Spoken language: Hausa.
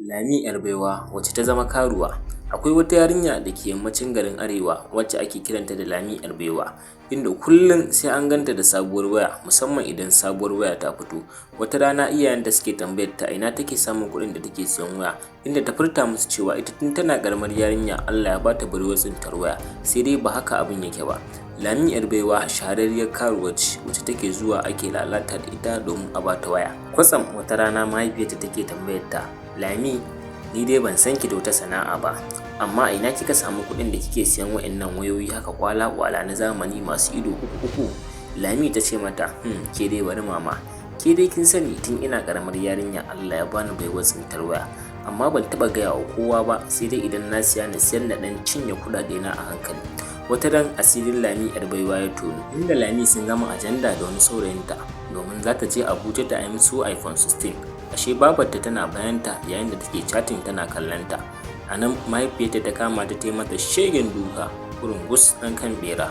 Lami 'yar baiwa wacce ta zama karuwa. Akwai wata yarinya da ke yammacin garin Arewa wacce ake kiranta da Lami 'yar baiwa, inda kullum sai an ganta da sabuwar waya, musamman idan sabuwar waya ta fito. Wata rana iyayenta suke tambayar ta ina take samun kuɗin da take siyan waya, inda ta furta musu cewa ita tun tana ƙaramar yarinya Allah ya bata baiwar tsintar waya, sai dai ba haka abin yake ba. Lami 'yar baiwa shahararriyar karuwa ce wacce take zuwa ake lalata da ita domin a bata waya. Kwatsam wata rana mahaifiyarta take tambayar ta, "Lami, ni dai ban san ki da wata sana'a ba, amma a ina kika samu kuɗin da kike siyan wa'innan wayoyi haka kwala-kwala na zamani masu ido uku uku?" Lami ta ce mata, "Ke dai bari mama, ke dai kin sani tun ina ƙaramar yarinya Allah ya bani baiwar tsintar waya, amma ban taɓa gaya wa kowa ba, sai dai idan na siya na siyar na ɗan cinye kuɗaɗena a hankali." Wata ran asirin Lami 'yar baiwa ya tonu, inda Lami sun gama ajanda da wani saurayinta domin za ta je Abuja ta amso iPhone 16. Ashe babarta tana bayanta yayin da take chatting tana kallonta. A nan mahaifiyarta ta kama ta ta yi mata shegen duka, ƙurungus ɗan kan ɓera.